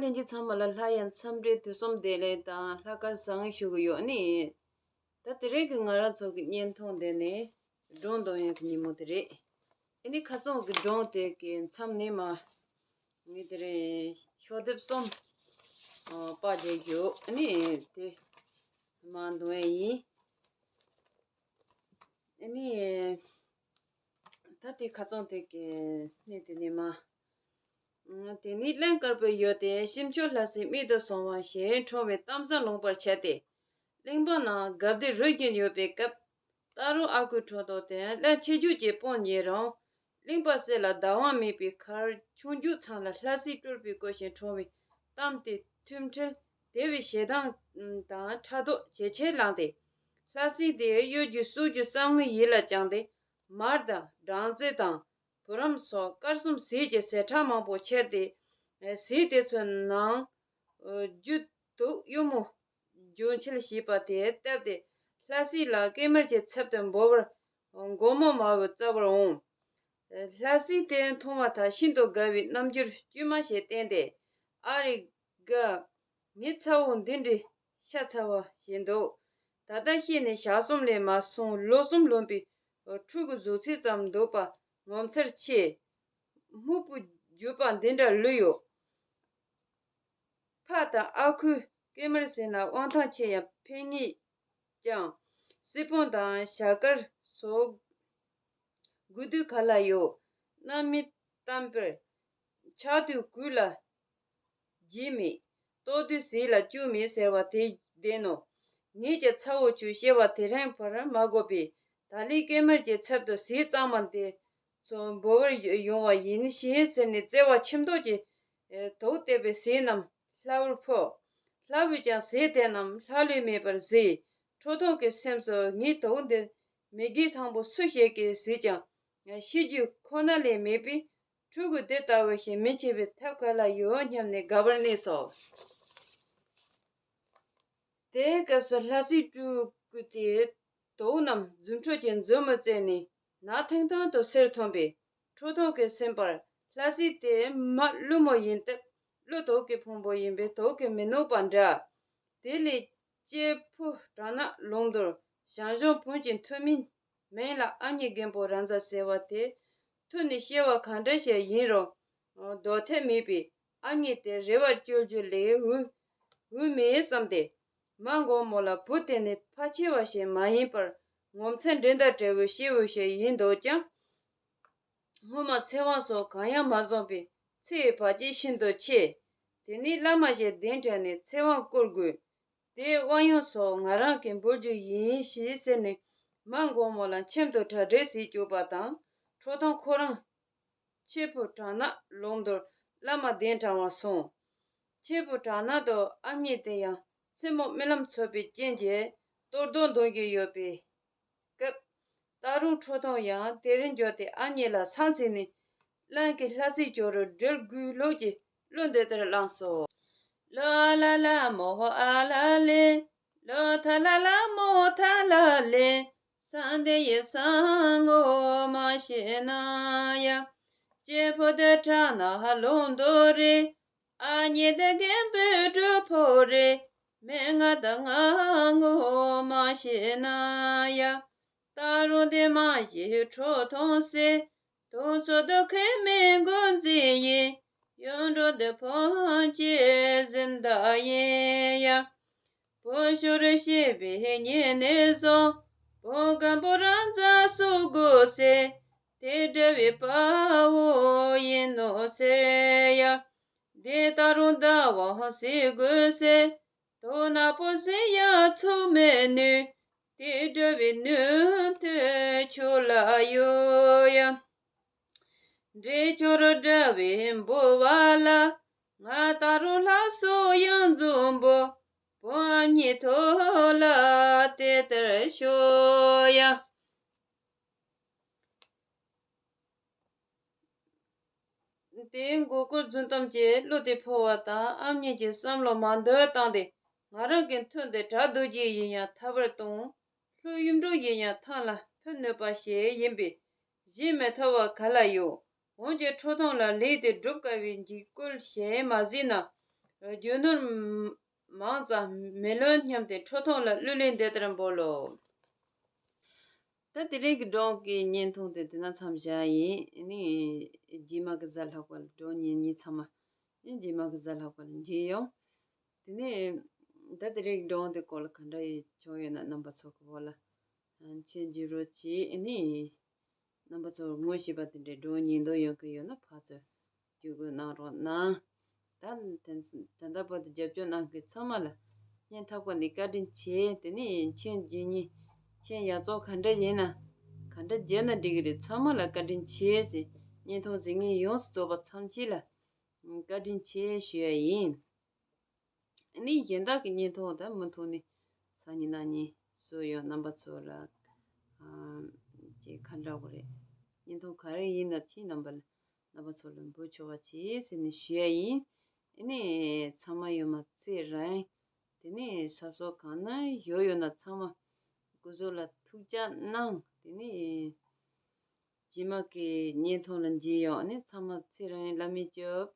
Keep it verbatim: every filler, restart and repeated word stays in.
ལྷན་རྒྱས་ཚང་མ་ལ་སླར་ཡང་འཚམས་འདྲི་དུས་གསུམ་བདེ་ལེགས་དང་ལྷག་དཀར་བཟང་ངན་ཞུ་གི་ཡོད། ཨ་ནི། ད་དེ་རིང་གི་ང་རང་ཚོ་གི་བརྙན་ཐུང་དེ་ནི་སྒྲུང་འདོན་ཡག་གི་ཉིན་མོ་དེ་རེད། ཨ་ནི་ཁ་རྩང་གི་སྒྲུང་དེ་གི་མཚམས་ནས་མར་ངས་དེ་རིང་ཤོག་ལྡེབ་གསུམ་ཨ་པར་བརྒྱབ་ཡོད། ཨ་ནི་དེ་མར་འདོན་ཡག་ཡིན། ཨ་ནི། ད་དེ་ཁ་རྩང་དེ་གི་གནས་དེ་ནས་མར། དེ་ནས་གླིང་དཀར་པོའི་ཡུལ་དེ་ཤིང་བྱ་ལྷ་སྲིན་རྨད་དུ་བྱུང་བ་ཞེས་ཁྲོ་བའི་གཏམ་བཟང་ལུང་པར་ཁྱབ་སྟེ། གླིང་བ་རྣམས་དགའ་བདེ་རུ་བཞིན་ཡོད་པའི་སྐབས། སྟག་རོང་ཨ་ཁུའི་ཁྲོ་ཐུང་དེ་གླིང་ཆེ་རྒྱུད་ཀྱི་དཔོན་ཡིན་རུང་། གླིང་པ་སྲས་ལ་བདག་དབང་མེད་པའི་ཁར་ཆུང་རྒྱུད་ཚང་ལ་ལྷ་སྲིན་སྤྲུལ་པའི་སྐུ་ཞེས་ཁྲོ་བའི་གཏམ་དེ་ཐོས་འཕྲལ་དེ་བས་ཞེ་སྡང་དང་ཕྲག་དོག་ཇེ་ཆེར་ལངས་ཏེ། ལྷ་སྲིན་དེས་གཡོ་སྒྱུ་སྲུང་སྒྱུ་བསམ་ངན་ཡིད་ལ་བཅངས་ཏེ། མར་དང་སྦྲང་རྩི་དང་བུ་རམ་སོགས་དཀར་གསུམ་ཟས་ཀྱི་ཟད་འཕྲོ་མང་པོ་ཁྱེར་ཏེ། ཟས་དེ་ཚོའི་ནང་རྒྱུ་དུག་གཡུ་མོ་རྒྱུ་འཁྱིལ་ཞེས་པ་དེ་བཏབ་སྟེ། ལྷ་སྲིན་ལ་སྐྱེ་དམན་གྱི་ཚབ་ཏུ་འབུལ་བར་མགོ་རྨོངས་མ་བུ་བཙལ་བར་འོང་། ལྷ་སྲིན་དེ་མཐོང་བ་དང་ཤིན་ཏུ་དགའ་བའི་རྣམ་འགྱུར་དཀྱུས་མ་ཞིག་བསྟན་ཏེ། ཨ་རེ་དགའ། མི་ཚ་བོ་འདི་འདྲའི་ཤ་ཚ་བ་ཞིག་འདུག་ད་ལྟ་ཤི་ནས་ཞག་གསུམ་ལས་མ་སོང་ལོ་གསུམ་ལོན་པའི་ཕྲུ་གུ་གཟུགས་ཚད་ཙམ་འདུག་པ་ངོ་མཚར་ཆེ། སྨུག་པོ་རྒྱུས་པ་འདི་འདྲ་ལུས་ཡོད། ཕ་དང་ཨ་ཁུ་སྐྱེ་དམན་ཟེར་ན་དབང་ཐང་ཆེ་ཡང་ཕན་ངེས་ཀྱང་། སྲིད་དཔུང་དང་ཞྭ་དཀར་སོགས་དགོས་དུས་ག་ལ་ཡོད། གནམ་མེད་གཏམ་དཔེར། ཆགས་དུས་གོས་ལ་རྗེས་མེད། ལྟོགས་དུས་ཟས་ལ་བཅུད་མེད་ཟེར་བ་དེ་བདེན་ནོ། ངེད་ཀྱི་ཚ་བོ་ཁྱོད་སྐྱེ་བ་དེ་རིང་བར་མ་དགོས་པས། ད་ལན་སྐྱེ་དམན་གྱི་ཚབ་ཏུ་ཟས་གཙང་མ་འདི་ཚོ་འབུལ་བར་ཡོང་བ་ཡིན་ཞེས་ཟེར་ནས་བརྩེ་བ་ཆེ་མདོག་གིས་དུག་བཏབ་པའི་ཟས་རྣམས་ལྷ་བུར་ཕོབ། ལྷ་བུས་ཀྱང་ཟས་དེ་རྣམས་ལྷ་ལུས་མེད་པར་བཟོས། ཁྲོ་ཐུང་གི་སེམས་སུ་ངའི་དུག་འདི་མི་དགེ་ཐང་པོ་སུ་ཞིག་གིས་ཟོས་ཀྱང་ཤི་རྒྱུ་ཁོ་ན་ལས་མེད་པས། ཕྲུ་གུ་དེ་ལྟ་བུ་ཞིག་མི་འཆི་བའི་ཐབས་ག་ལ་ཡོད་སྙམ་ནས་དགའ་བར་གནས་སོ། དེའི་སྐབས་སུ་ལྷ་སྲིན་སྤྲུལ་སྐུ་དེས་དུག་རྣམས་རྫུ་འཕྲུལ་གྱིས་མཛུབ་མོ་བཙུགས་ནས་ནག་ཐིང་ཐིང་དུ་སེལ་ཐུབ་པས། ཁྲོ་ཐུང་གི་སེམས་པར་ལྷ་སྲིན་དེ་མ་ཀླུ་མོ་ཡིན་སྟབས་ཀླུ་དུག་གི་ཕུང་པོ་ཡིན་པས་དུག་གིས་མི་ནུབ་པ་འདྲ། དེ་ལས་སྐྱེས་བུ་དྲག་སྣ་ལུང་མདོར་ཞང་ཞུང་བོན་གྱི་མཐུ་མིན་མིང་ལ་ཨ་མྱེས་རྒན་པོ་ར་མཛའ་ཟེར་བ་དེ། ཐུགས་ནས་སྐྱེ་བ་གང་འདྲ་ཞིག་ཡིན་རུང་། ལྡོག་ཐབས་མེད་པས་ཨ་མྱེས་དེ་རེ་བ་བཅོལ་རྒྱུ་ལས་འོས་འོས་མེད་བསམ་སྟེ། མ་མགོན་མོ་ལ་བུ་དེ་ནི་ཕལ་ཆེ་བ་ཞིག་མ་ཡིན་པར་ངོ་མཚར་འགྲན་ཟླ་བྲལ་བའི་སྐྱེས་བུ་ཞིག་ཡིན་འདུག་ཀྱང་། སྔོན་མ་ཚེ་དབང་སོགས་གང་ཡང་མ་བྱུང་བས་ཚེ་ཡི་བར་ཆད་ཤིན་ཏུ་ཆེ། དེ་ནས་བླ་མ་ཞིག་གདན་དྲངས་ནས་ཚེ་དབང་བསྐུར་དགོས། དེའི་དབང་ཡོན་སོགས་ང་རང་གིས་འབུལ་རྒྱུ་ཡིན་ཞེས་ཟེར་ནས་མ་མགོན་མོ་ལ་ཁྱིམ་དུ་གྲ་སྒྲིག་བྱེད་བཅུག་པ་དང་། ཁྲོ་ཐུང་ཁོ་རང་སྐྱེས་བུ་དྲག་སྣ་ལུང་མདོར་བླ་མ་གདན་དྲངས་པར་སོང་། སྐྱེས་བུ་དྲག་སྣ་དང་ཨ་མྱེས་དེ་ཡང་མཚན་མོ་རྨི་ལམ་ཚོར་བའི་རྐྱེན་གྱིས་གཏོར་བཟློག་འདོན་གྱི་ཡོད་པའི་སྐབས། སྟག་རོང་ཁྲོ་ཐུང་ཡང་དེ་རུ་འབྱོར་ཏེ་ཨ་མྱེས་ལ་སང་ཚིག་ནས་གླིང་གི་ལྷ་སྲིན་ཇོ་རུ་སྒྲུབ་དགོས་ལུགས་ཀྱི་གླུ་འདི་ལྟར་བླངས་སོ། ལོ་ཨ་ལ་ལ་མོ་ཧོ་ཨ་ལ་ལེ། ལོ་ཐ་ལ་ལ་མོ་ཐ་ལ་ལེ། སང་དེ་ཡི་སང་ངོ་མ་ཤེས་ན་ཡ། སྐྱེས་བུ་དེ་དྲག་སྣ་ལུང་མདོ་རེད། ཨ་མྱེས་དེ་རྒན་པོའི་གྲོགས་པོ་རེད། མི་ང་དང་ང་ངོ་མ་ཤེས་ན་ཡ། སྟག་རོང་དེ་མ་གཞི་ཁྲོ་ཐུང་སྲས། དུང་ཚོ་དུ་ཁའི་མི་མགོ་འཛིན་ཡིན། གཡུང་དྲུང་དུ་ཕོན་སྐྱེས་ཟིན་ད་ཡིན་ཡ། བུ་ཤོར་ཤེས་པའི་ཉེ་གནས་བཟང་། བུ་སྐམ་པོ་རང་མཚན་སུ་དགོས་ཟེར། དེ་འདྲ་བའི་དཔའ་བོ་ཡིན་ནོ་ཟེར་ཡ། དེ་ལྟ་རུང་ཟླ་བ་ཟེར་དགོས་ཟེར། དོ་ནག་པོ་ཟེར་ཡ་ཚུགས་མེད་ནུས། དེ་འདྲ་བའི་ནུས་མཐུ་ཁྱོད་ལ་ཡོད་ཡ། འདྲེ་ཁྱོད་འདྲ་བའི་འབུལ་བ་ལ། ང་ད་རུང་ལྷ་སོ་ཡང་འཛོམས་པོ། བུ་ཨ་མྱེས་ཐོག་ལ་དེ་ལྟར་ཤོག་ཡ། དེའི་མགོ་སྐོར་རྫུན་གཏམ་གྱི་གླུ་དེ་ཕོ་བ་དང་ཨ་མྱེས་ཀྱི་བསམ་བློ་མ་འདོར་བཏང་སྟེ། ང་རང་གི་མཐུ་འདི་དྲག་རྡོ་རྗེ་ཡིན་ཡང་ཐར་པར་གཏོང་། ལྷོ་གཡུ་འབྲུག་ཡིན་ཡང་ཐང་ལ་ཕུ་ནུས་པ་ཞིག་ཡིན་པས། གཞན་མི་ཐར་བ་ག་ལ་ཡོད། འོན་ཀྱང་ཁྲོ་ཐུང་ལ་ལས་དེ་སྒྲུབ་དཀའ་བའི་འཇིགས་སྐུལ་ཞིག་མ་གཟིགས་ན། རྒྱུ་ནོར་མང་ཙམ་མེ་ལོང་སྙམ་སྟེ། ཁྲོ་ཐུང་ལ་གླུ་ལེན་འདི་ལྟར་འབོད་ལོ། ད་དེ་རིང་གི་སྒྲུང་གི་བརྙན་ཐུང་དེ་དེ་ན་མཚམས་བཞག་ཡིན། ཨ་ནི་རྗེས་མ་གི་གཟའ་ལྷག་པ་ལ་སྒྲུང་ཉན་མཁན་ཚང་མ་ཨ་ནི་རྗེས་མ་གི་གཟའ་ལྷག་པ་ལ་མཇལ་ཡོང་། དེ་ནས་ད་དེ་རིང་གི་སྒྲུང་དེ་སྐོར་ལ་ག་འདྲ་ཡི་བྱུང་ཡོད་ན་རྣམ་པ་ཚོ་གི་འོག་ལ་མཆན་བརྗེ་རོགས་གྱིས། ཨ་ནི་རྣམ་པ་ཚོར་ངོ་ཤེས་པ་དེ་འདྲའི་སྒྲུང་ཉན་འདོད་ཡོད་མཁན་ཡོད་ན་ཕར་ཚུར་བརྒྱུད་སྐུར་གནང་རོགས་གནང་། ད་དེ་ད་ལྟ་བར་དུ་རྒྱབ་སྐྱོར་གནང་མཁན་ཚང་མ་ལ་སྙིང་ཐག་པ་ནས་བཀའ་དྲིན་ཆེ། དེ་ནས་མཆན་བརྗེ་མཁན་མཆན་ཡག་བཙོག་ག་འདྲ་ཡིན་ན་ག་འདྲ་བརྗེ་ན་འགྲིག་གི་རེད། ཚང་མ་ལ་བཀའ་དྲིན་ཆེ་ཟེར། བརྙན་ཐུང་གཟིགས་མཁན་ཡོངས་སུ་རྫོགས་པ་ཚང་ཅིག་ལ་བཀའ་དྲིན་ཆེ་ཞུ་ཡ་ཡིན། ཨ་ནི་གཞན་དག་གི་བརྙན་ཐུང་ད་མུ་མཐུད་ནས་སང་ཉིན་གནངས་ཉིན་བཟོ་ཡོང་། རྣམ་པ་ཚོ་ལ་ཨ་ཅེ་ག་འདྲ་བོ་རེད། བརྙན་ཐུང་ག་རེ་ཡིན་ན་ཅི་རྣམ་པ་ལ་རྣམ་པ་ཚོ་ལ་འབུལ་ཆོག་པ་བྱེད་ཟེར་ནས་ཞུ་ཡ་ཡིན། ཨ་ནི་ཚང་མ་ཡོད་མ་ཚེ་རིང་། དེ་ནས་ས་སོགས་གང་ན་ཡོད་ཡོད་ན་ཚང་མ་སྐུ་གཟུགས་ལ་ཐུགས་ཅག་གནང་། དེ་ནས་རྗེས་མ་གི་བརྙན་ཐུང་ལ་མཇལ་ཡོང་། ཨ་ནི་ཚང་མ་ཚེ་རིང་། བླ་མས་སྐྱོབ།